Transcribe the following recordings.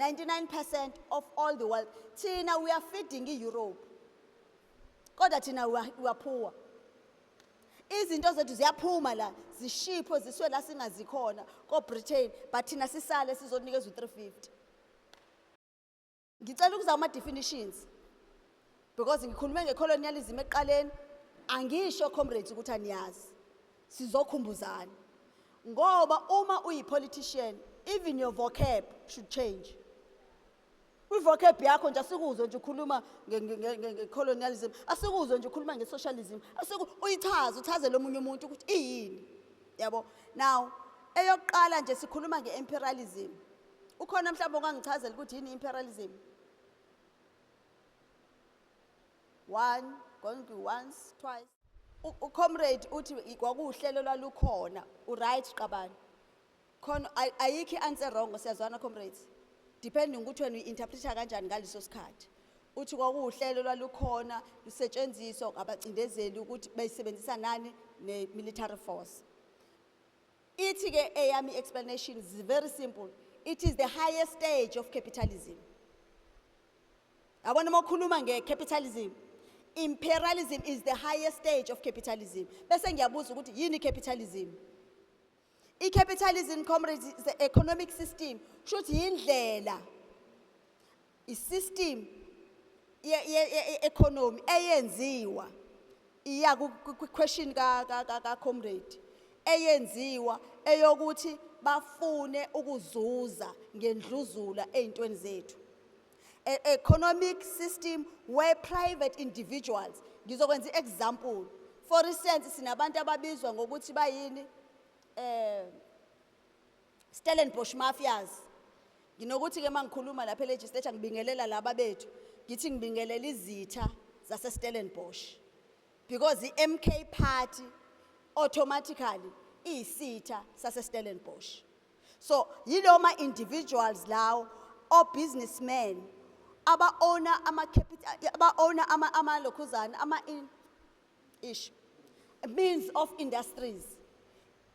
99% of all the wealth. Thina we are feeding i-Europe, kodwa thina we are poor. Izinto zethu ziyaphuma la, zishipho ziswe la singazikhona ko-Britain, but thina sisale sizonikezwa u-350. Ngicela ukuza kuma-definitions because ngikhulume nge-colonialism ekuqaleni. Angisho, comrades, ukuthi aniyazi, sizokhumbuzana ngoba uma uyi-politician, even your vocab should change. Kwi-vocab yakho nje asikuzwe nje ukhuluma nge-colonialism, asikuzwe nje ukhuluma nge-socialism, asiku uyichaze, uchazele omunye umuntu ukuthi iyini, yabo. Now, eyokuqala nje, sikhuluma nge-imperialism. Ukhona mhlawumbe ongangichazela ukuthi yini imperialism? One going to once, twice. Ucomrade uthi kwakuwuhlelo lwalukhona. U-right, qabani khona, ayikho i-answer wrong. Siyazwana, comrades, depending ukuthi wena uyi-interpreta kanjani ngaleso sikhathi. Uthi kwakuwuhlelo lwalukhona lusetshenziswa ngabacindezeli ukuthi bayisebenzisa nani ne-military force. Ithi-ke eyami explanation is very simple: it is the highest stage of capitalism. Yabona, uma ukhuluma nge-capitalism, imperialism is the highest stage of capitalism. Bese ngiyabuza ukuthi yini capitalism? I-capitalism, comrades, is the economic system, kusho ukuthi yindlela, i-system ye-economy eyenziwa, iya ku-question ka comrade, eyenziwa eyokuthi bafune ukuzuza ngendluzula ey'ntweni zethu. Economic system where private individuals, ngizokwenza i-example, for instance, sinabantu ababizwa ngokuthi bayini, Stellenbosch mafias. Nginokuthi ke mangikhuluma lapha e-legislature, ngibingelela laba bethu, ngithi ngibingelela izitha zase Stellenbosch because i-MK Party automatically iyisitha sase Stellenbosch. So yiloma individuals lawo o businessmen aba owner ama capital, aba owner ama lokhuzana ama ish means of industries.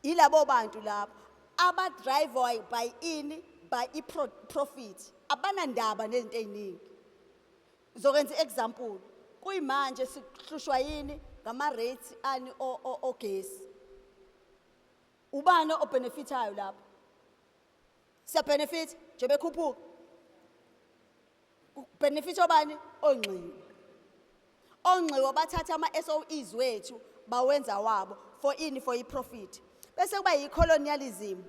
Yilabo bantu labo aba drive by ini, by i profit, abanandaba nezinto eziningi. Ngizokwenza i-example: kuyimanje sihlushwa yini? Ngama rates ani ogesi. Ubani obenefitayo lapho? Siya benefit nje bekhuphuka, benefit obani? Ongxiwa. Ongxiwa bathatha ama SOEs wethu bawenza wabo for ini? For i-profit. Bese kuba yi-colonialism,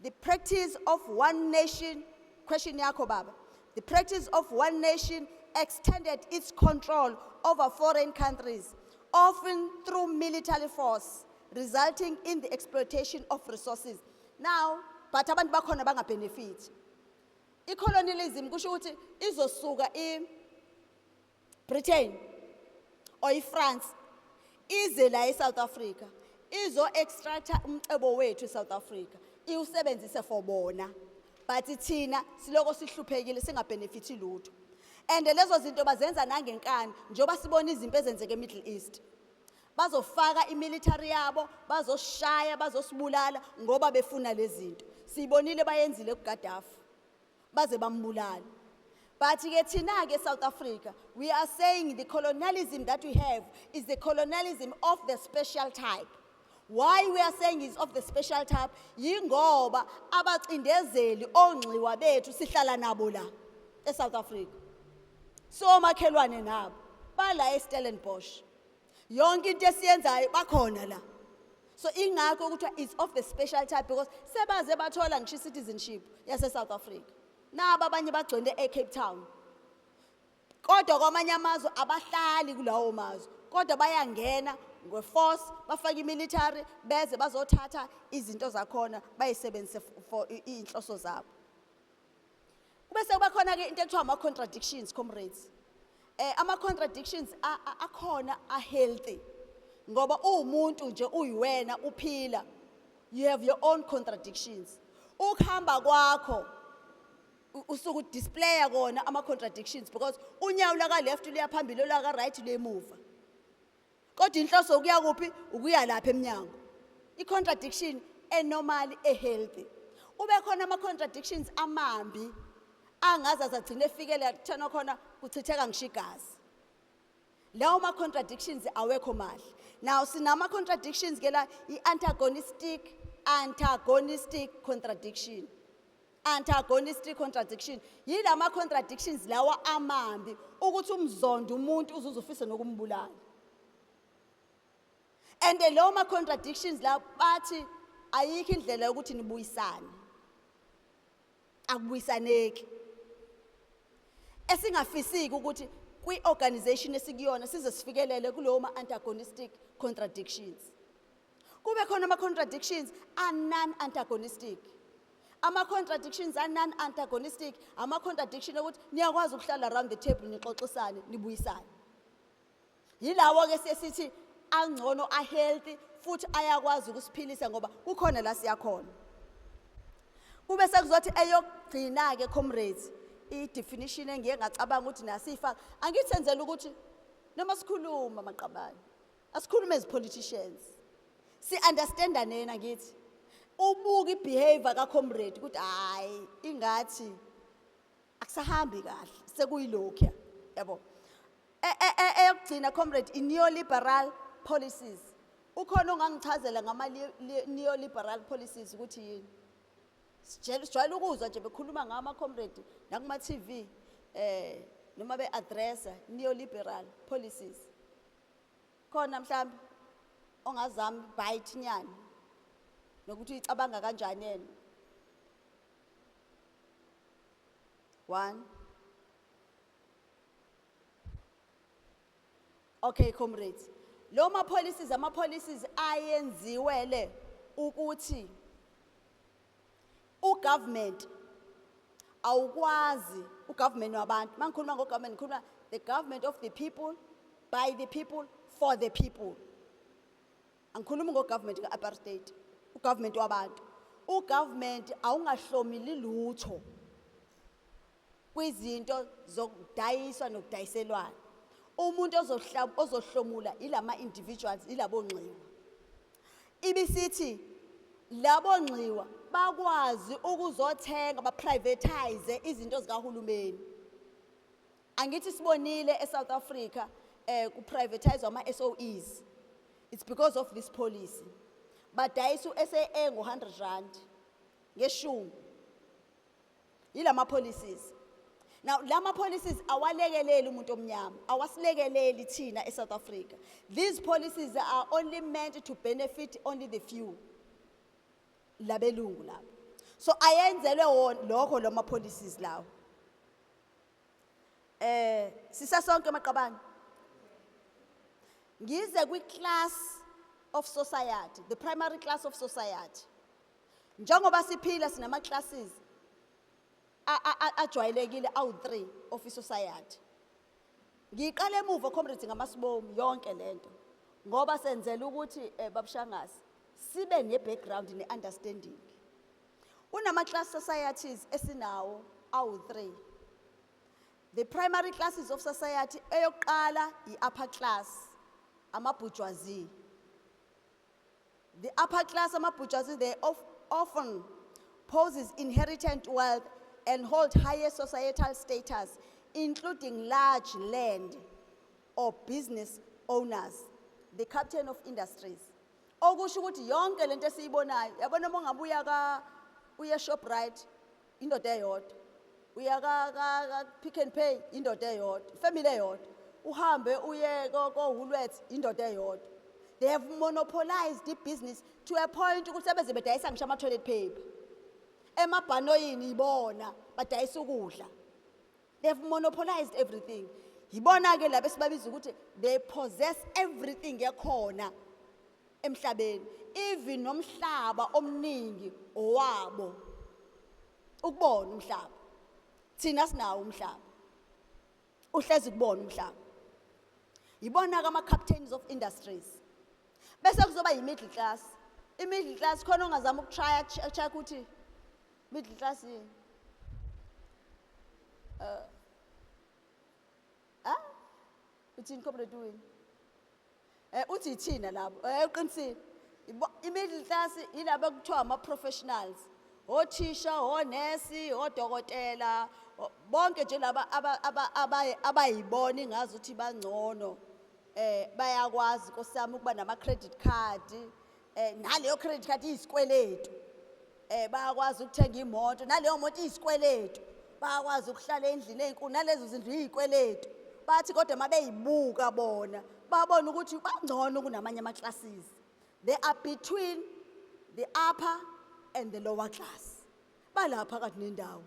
the practice of one nation. Question yakho, baba: the practice of one nation extended its control over foreign countries, often through military force, resulting in the exploitation of resources. Now, but abantu bakhona bangabenefit. I-colonialism kusho ukuthi izosuka i-Britain or i-France ize la eSouth Africa, izo extracta umcebo wethu eSouth Africa, iwusebenzise for bona, but thina siloko sihluphekile, singabenefiti lutho. And lezo zinto bazenza nangenkani, njengoba sibona izimpi ezenzeka eMiddle East. Bazofaka imilitary yabo, bazoshaya, bazosibulala ngoba befuna lezi zinto. Siyibonile, bayenzile kuGaddafi, baze bambulala. But ke thina ke South Africa, we are saying the colonialism that we have is the colonialism of the special type. Why we are saying is of the special type? Yingoba abacindezeli ongxiwa bethu sihlala nabo la eSouth Africa. So makhelwane nabo bala eStellenbosch. Yonke into esiyenzayo bakhona la. So ingakho kuthiwa it's of the special type because sebaze bathola ngisho citizenship yase South Africa. Naba abanye bagcwele eCape Town. Kodwa kwamanye amazwe abahlali kulawo mazwe, kodwa bayangena ngeforce, bafake imilitary, beze bazothatha izinto zakhona, bayisebenzise for iy'nhloso zabo. Kube sekuba khona ke into ekuthiwa ama-contradictions, comrades. Ama-contradictions akhona a-healthy ngoba uwumuntu nje, uyiwena uphila, you have your own contradictions. Ukuhamba kwakho usuke udisplaya kona ama-contradictions because unyawo laka left luya phambili, olaka right luya emuva, kodwa inhloso ukuya kuphi? Ukuya lapha eminyango. I-contradiction enormal, e-healthy. Ube khona ama-contradictions amambi. Angaze azagcina efikele kuthena khona kuchitheka ngisho igazi. Lawo ma contradictions awekho mahle. Now sinama contradictions ke la, i-antagonistic contradiction. Antagonistic contradiction yilama contradictions lawa amambi ukuthi umzondo umuntu uzuze ufise nokumbulala. And lawo ma contradictions la bathi ayikho indlela yokuthi nibuyisane, akubuyisaneki. Esingafisiki ukuthi kwi-organization esikuyona size sifikelele kulowo ma-antagonistic contradictions. Kube khona ama-contradictions a-non-antagonistic. Ama-contradictions a-non-antagonistic, ama-contradiction okuthi niyakwazi ukuhlala around the table, nixoxisane, nibuyisane. Yilawo-ke siye sithi angcono, a-healthy, futhi ayakwazi ukusiphilisa ngoba kukhona la siyakhona. Kube sekuzothi eyokugcina-ke, comrades, i-definition engiye ngacabanga ukuthi nasiyifaka, angithi senzela ukuthi noma sikhuluma maqabane, asikhulume as politicians, si-understanda nena. Ngithi ubuka i-behavior ka-comrade ukuthi hhayi, ingathi akusahambi kahle, sekuyilokhuya yabo. Eyokugcina, comrade, i-neoliberal policies. Ukhona ongangichazela ngama-neoliberal policies ukuthi yini? Sijwayele ukuzwa nje bekhuluma ngama-comrade nakuma-TV noma be-addressa neoliberal policies. Khona mhlawumbe ongazami bite nyana nokuthi uyicabanga kanjani yena? One. Okay, comrades, lo ma policies, ama policies ayenziwele ukuthi ugovernment awukwazi, ugovernment wabantu. Mangikhuluma ngogovernment, ngikhuluma the government of the people, by the people, for the people. Angikhulumi ngogovernment ka-apartheid, ugovernment wabantu. Ugovernment awungahlomili lutho kwizinto zokudayiswa nokudayiselwana. Umuntu ozohlomula ilama individuals, ilabo ngxiwa. Ibisithi labo ngxiwa bakwazi ukuzothenga, baprivatize izinto zikahulumeni. Angithi sibonile eSouth Africa kuprivatize ama SOEs? It's because of this policy. Badayisa uSAA ngo100 rand ngeshumi. Yilama policies. Now lama policies awalekeleli umuntu omnyama, awasilekeleli thina eSouth Africa. These policies are only meant to benefit only the few, labelungu labo. So ayenzelwe wona lokho lama policies lawo. Sisasonke maqabane? Ngize kwi class of society, the primary class of society. Njengoba siphila sinama classes ajwayelekile awu3 of society. Ngiqale emuva, comrades, ngamasibomu yonke lento ngoba senzela ukuthi babushangasi sibe ne background ne understanding. Kunama class societies esinawo awu3. The primary classes of society, eyokuqala i-upper class, ama-bourgeoisie. The upper class, ama-bourgeoisie, they often poses inherited wealth and hold higher societal status, including large land or business owners, the captain of industries. Okusho ukuthi yonke lento esiyibonayo, yabona, uma ungabuya ka uye Shoprite, indoda eyodwa, uya ka Pick n Pay, indoda eyodwa, family eyodwa, uhambe uye ko Woolworths, indoda eyodwa. They have monopolized the business to a point ukuthi sebeze bedayisa ngisho ama toilet paper emabhanoyini, ibona badayisa ukudla. They have monopolized everything. Yibona ke laba esibabiza ukuthi they possess everything ekhona emhlabeni, even nomhlaba omningi owabo. Ukubona umhlaba, thina sinawo umhlaba, uhlezi kubona umhlaba. Yibona ke ama captains of industries. Bese kuzoba yi-middle class. I-middle class, khona ongazama ukutrya check ukuthi middle class yini? Ah, uthini, comrade wini? Uthi ithina labo. Uqinisile. I-middle class yilabo ekuthiwa ama professionals. Othisha, onesi, odokotela, bonke nje laba abayibona ingazi ukuthi bangcono. Bayakwazi, Nkosi yami, ukuba nama credit card, naleyo credit card iyisikweletu. Bayakwazi ukuthenga imoto, naleyo moto iyisikweletu. Bayakwazi ukuhlala endlini ezinkulu, nalezo zindlu iyikweletu. Bathi kodwa mabeyibuka bona babona ukuthi bangcono kunamanye ama classes. They are between the upper and the lower class, balapha phakathi nendawo,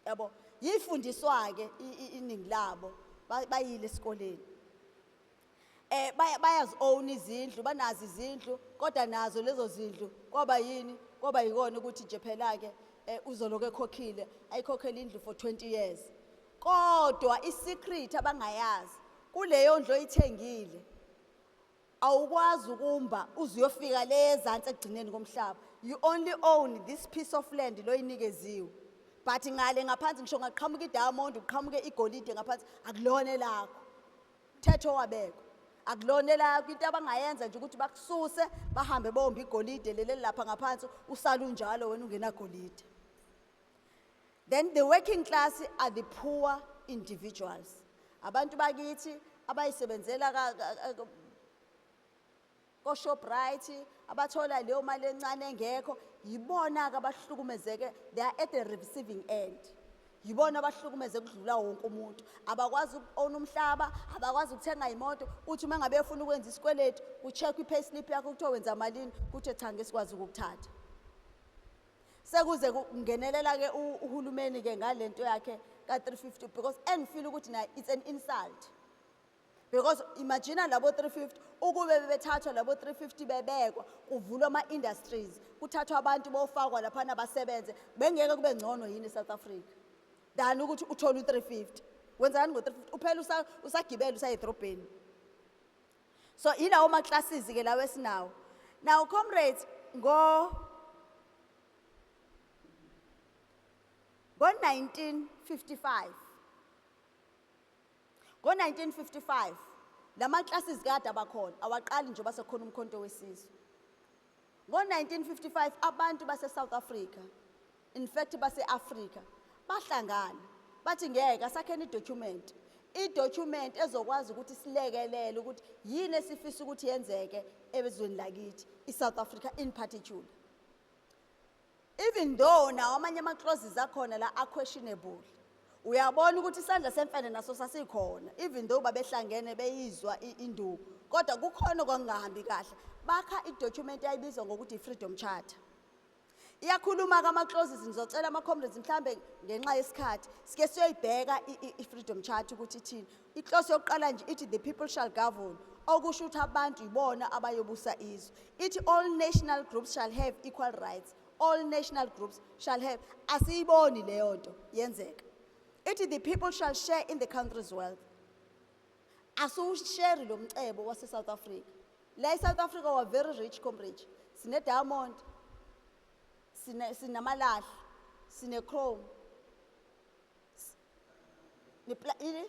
yabo. Yifundiswa ke iningi labo, bayile esikoleni, bayazi own izindlu, banazo izindlu, kodwa nazo lezo zindlu kwaba yini? Kwaba yikona ukuthi nje phela ke uzoloku ekhokhile, ayikhokhele indlu for 20 years. Kodwa isecret abangayazi, kuleyo ndlu oyithengile awukwazi ukumba uzuyofika lezansi ekugcineni komhlaba. You only own this piece of land loyinikeziwe, but ngale ngaphansi, ngisho ngaqhamuka idiamond, uqhamuke igolide ngaphansi, akulona elakho. Mthetho wabekwa, akulona elakho. Into abangayenza nje ukuthi bakususe, bahambe bomba igolide leli lapha ngaphansi, usale unjalo wena ungenagolide. Then the working class are the poor individuals, abantu bakithi abayisebenzela ko-Shoprite, abathola leyo mali encane engekho. Yibona-ke abahlukumezeke, they are at the receiving end. Yibona abahlukumeze kudlula wonke umuntu. Abakwazi uku-own umhlaba, abakwazi ukuthenga imoto. Uthi uma ngabe efuna ukwenza isikweletu, ku-check i-payslip yakho, kuthiwa wenza malini, kuthiwe cha, ngeke sikwazi ukukuthatha. Sekuze kungenelela-ke uhulumeni-ke ngalento yakhe ka-350, because engifeel ukuthi naye it's an insult, because imagine labo 350, ukube bebethathwa labo 350, bebekwa, kuvulwa ama-industries, kuthathwa abantu bofakwa laphana basebenze, bengeke kube ngcono yini eSouth Africa than ukuthi uthole u-350? Wenzani ngo-350? Uphela usagibela usaye edrobheni. So yilawo ma-classes ke lawo esinawo. Now comrades, ngo-1955, ngo-1955 lama classes kade abakhona, awaqali nje basekhona uMkhonto weSizwe. Ngo-1955 abantu base-South Africa, in fact base-Africa, bahlangana bathi ngeke asakheni idocument, idocument ezokwazi ukuthi silekelele ukuthi yini esifisa ukuthi yenzeke ezweni lakithi, i-South Africa in particular, even though nawo amanye ama-clauses akhona la a-questionable. Uyabona ukuthi isandla semfene naso sasikhona, even though babehlangene beyizwa induku, kodwa kukhona okwakungahambi kahle. Bakha idocument eyayibizwa ngokuthi i-Freedom Charter. Iyakhuluma-ke ama-clauses. Ngizocela ama-comrades, mhlambe ngenxa yesikhathi, sike siyoyibheka i-Freedom Charter ukuthi ithini. Iclause yokuqala nje ithi, "The people shall govern," okusho ukuthi abantu ibona abayobusa izwe. Ithi, "All national groups shall have equal rights." All national groups shall have, asiyiboni leyo nto yenzeka. Ithi, "The people shall share in the country's wealth." Asiwusheri lo mcebo wase-South Africa. La e-South Africa we're very rich, comrade. Sine diamond, sinamalahle, sine chrome, ini,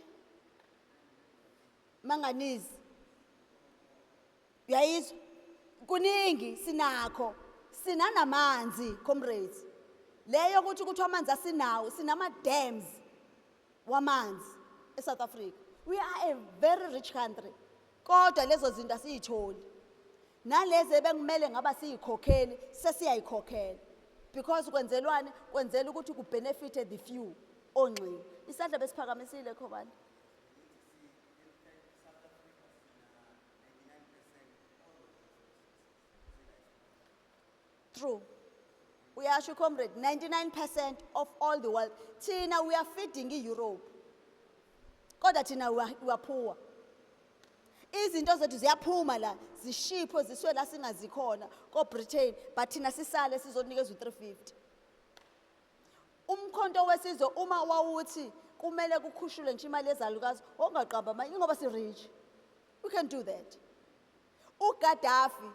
manganese, uyayizwa, kuningi sinakho. Sinanamanzi, comrades. Leyo ukuthi kuthiwa amanzi asinawo, sinama dams wamanzi eSouth Africa. We are a very rich country, kodwa lezo zinto asiyitholi, nalezi ebekumele ngaba siyikhokheli sesiyayikhokhela, because kwenzelwani? Kwenzela ukuthi kubenefite the few, ongxili. Isandla besiphakamisile, khobani? South Africa sina 99% all the resources. True, uyasho comrade, 99% of all the world. Thina we are feeding i-Europe, kodwa thina we are poor. Izinto zethu ziyaphuma la, zishipho ziswe la singazikhona ko-Britain, but thina sisale sizonikezwa u-350. UMkhonto weSizwe uma wawuthi kumele kukhushulwe nje imali yezalukazi, ongaqamba manje, ingoba si-rich, we can do that. UGaddafi,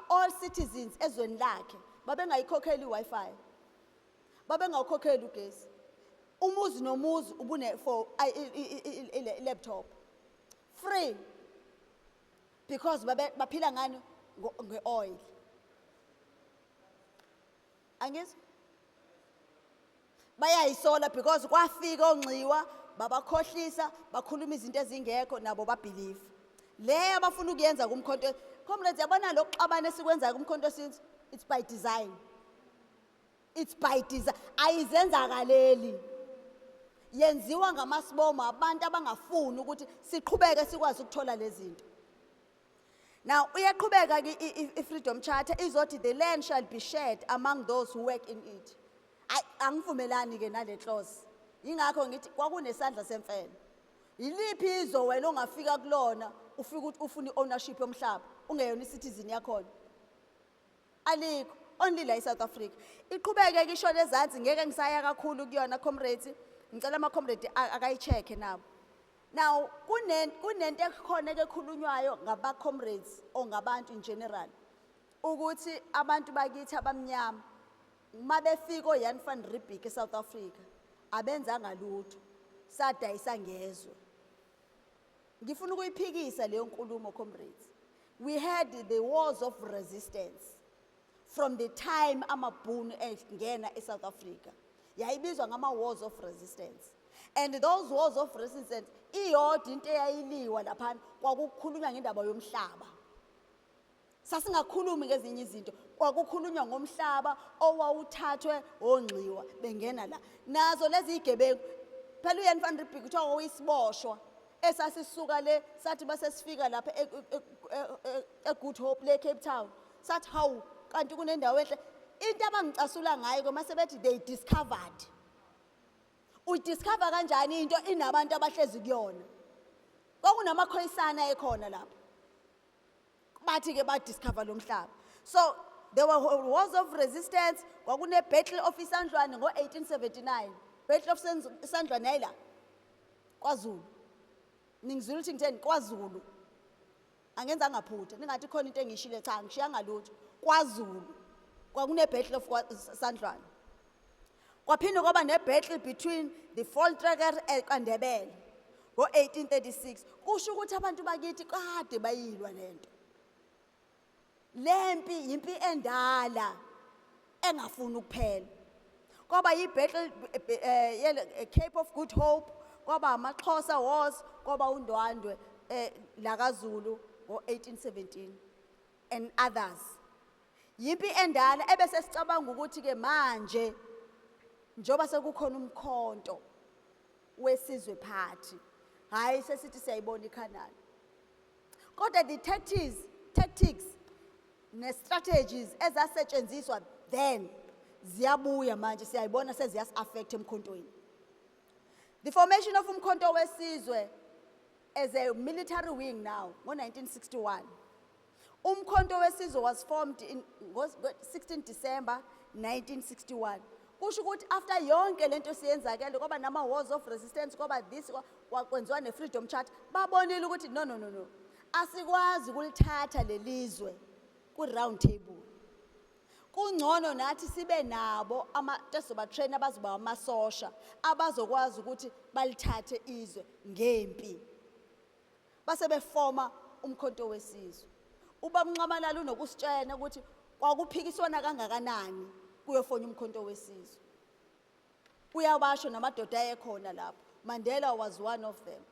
all citizens ezweni lakhe babengayikhokheli i-Wi-Fi, babengawukhokheli ugesi. Umuzi nomuzi ubune for i-laptop free, because babe baphila ngani? Nge-oil. Angizwa. Bayayisola because kwafika ongxiwa, babakhohlisa, bakhuluma izinto ezingekho, nabo babelieve le abafuna ukuyenza kuMkhonto. Comrades, yabona lokuxabana esikwenzayo kuMkhonto Wesizwe, it's by design, it's by design. Ayizenzakaleli, yenziwa ngamasibomo abantu abangafuni ukuthi siqhubeke sikwazi ukuthola lezi zinto. Now uyaqhubeka ke i-Freedom Charter izothi the land shall be shared among those who work in it. Ayi, angivumelani ke nale clause. Ingakho ngithi kwakunesandla semfene. Yiliphi izwe wena ongafika kulona ufika ukuthi ufuna i-ownership yomhlaba ungeyona i-citizen yakhona? Alikho, only la eSouth Africa. Iqhubeke ke isho lezansi, ngeke ngisaya kakhulu kuyona, comrades. Ngicela ama comrade akayicheck nabo. Now kunento ekhona ke ekhulunywayo ngaba comrades or ngabantu in general ukuthi abantu bakithi abamnyama mabefika oJan van Riebeeck eSouth Africa abenzanga lutho, sadayisa ngezwe. Ngifuna ukuyiphikisa leyo nkulumo, comrades. We had the wars of resistance from the time amabhunu engena eSouth Africa. Yayibizwa ngama wars of resistance, and those wars of resistance, iyodwa into eyayiliwa laphana kwakukhulunywa ngendaba yomhlaba. Sasingakhulumi ngezinye izinto, kwakukhulunywa ngomhlaba owawuthathwe ongxiwa bengena la nazo lezi igebengu. Phela uJan van Riebeeck kuthiwa wayisiboshwa esasisuka le, sathi base sifika lapha e-Good Hope le Cape Town, sathi hawu, kanti kunendawo enhle. Into abangicasula ngayo ke mase bethi they discovered. Uyidiscover kanjani into inabantu abahlezi kuyona? Kwakunamakhoyisana ekhona lapho, bathi ke badiscover lo mhlaba. So there were wars of resistance. Kwakune Battle of Isandlwane ngo-1879. Battle of Isandlwane yayila KwaZulu. Ningizwile ukuthi ngitheni? KwaZulu, angenza ngaphutha, ningathi khona into engishile. Cha, ngishiyanga lutho. KwaZulu kwakune Battle of Isandlwane. Kwaphinde kwaba ne-battle between the Voortrekker kaNdebele ngo-1836. Kusho ukuthi abantu bakithi kade bayilwa lento. Lempi yimpi endala engafuni ukuphela. Kwaba yi-battle Cape of Good Hope, kwaba amaXhosa Wars, kwaba uNdwandwe la kaZulu ngo-1817 and others. Yimpi endala ebese sicabanga ukuthi ke manje njoba sekukhona uMkhonto weSizwe Party, hayi, sesithi siyayibona ikhanani, kodwa the tactics ne-strategies ezasetshenziswa then ziyabuya manje, siyayibona seziyasi-affect emkhontweni. The formation of uMkhonto weSizwe as a military wing now ngo-1961. UMkhonto weSizwe was formed in ngo-16 December 1961. Kusho ukuthi after yonke lento siyenzakele, kwaba nama wars of resistance, kwaba this, kwenziwa ne-Freedom Charter, babonile ukuthi no, no, no, no, asikwazi ukulithatha lelizwe ku-round table. Kungcono nathi sibe nabo ama esizoba-train abazoba amasosha abazokwazi ukuthi balithathe izwe ngempi. Base befoma uMkhonto weSizwe. Uba Mnxamalala unokusitshena ukuthi kwakuphikiswana kangakanani kuyofonya uMkhonto weSizwe. Uyabasho namadoda ayekhona lapho, Mandela was one of them,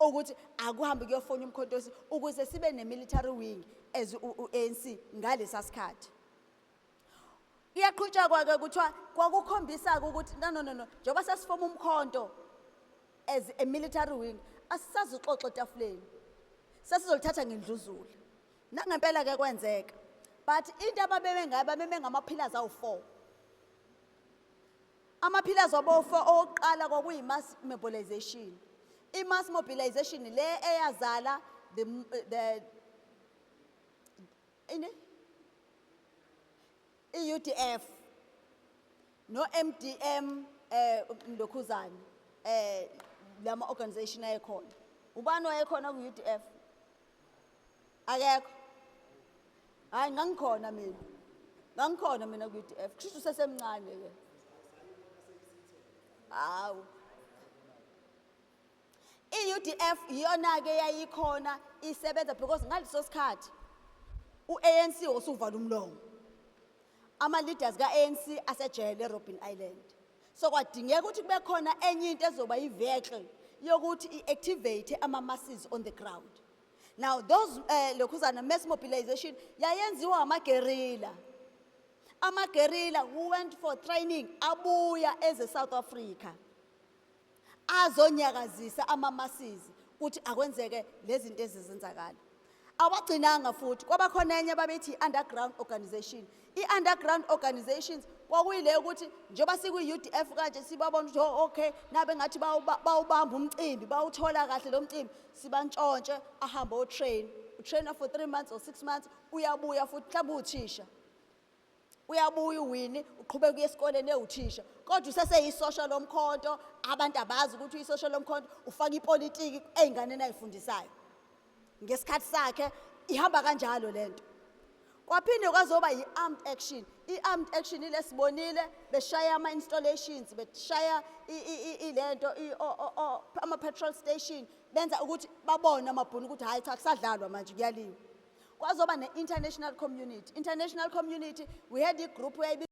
ukuthi akuhambe kuyofonya uMkhonto weSizwe ukuze sibe ne-military wing as u-ANC ngalesa sikhathi. Iyaqhutshekwa ke, kuthiwa kwakukhombisa ukuthi no, no, no, no, njengoba sesifoma umkhonto as a military wing, asisazuxoxa etafuleni, sesizolithatha ngendluzula. Nangempela ke kwenzeka, but into ababeme ngayo, babeme ngama-pillars awu-4. Ama-pillars wabo 4, owokuqala kwakuyi-mass mobilization. I-mass mobilization le eyazala the ini, i-UDF no MDM, lokhuzana, lama organization ayekhona. Ubani wayekhona ku UDF? Akekho. Hayi, ngangikhona mina, ngangikhona mina ku UDF. Kusho usesemncane ke. Hawu, i-UDF iyona ke yayikhona isebenza because ngaleso sikhathi uANC osuvala umlomo. Ama-leaders ka-ANC asejele eRobben Island. So kwadingeka ukuthi kube khona enye into ezoba i-vehicle yokuthi i-activate ama-masses on the ground. Now those lokhuzana mass mobilization yayenziwa ama-guerrilla. Ama-guerrilla who went for training abuya eze South Africa azonyakazisa ama-masses ukuthi akwenzeke lezi zinto ezizenzakala. Awagcinanga futhi, kwaba khona enye babethi i-underground organization. I-underground organizations kwakuyile ukuthi njengoba sikwi-UDF kanje, sibabona ukuthi, oh, okay, nabe ngathi bawubamba umcimbi, bawuthola kahle lo mcimbi, sibantshontshe ahambe o-train, u-trainer for 3 months or 6 months, uyabuya futhi, mhlawumbe uthisha, uyabuya uwini, uqhubeka uye esikoleni ewuthisha, kodwa useseyisosha lomkhonto. Abantu abazi ukuthi uyisosha lomkhonto, ufaka ipolitiki ey'nganeni ayifundisayo ngesikhathi sakhe. Ihamba kanjalo lento. Kwaphinde kwazoba i-armed action. I-armed action ile sibonile beshaya ama-installations, beshaya ilento ama-petrol station, benza ukuthi babone amabhunu ukuthi hhayi cha, kusadlalwa manje, kuyaliwa. Kwazoba ne-international community. International community, we had i-group eyayibi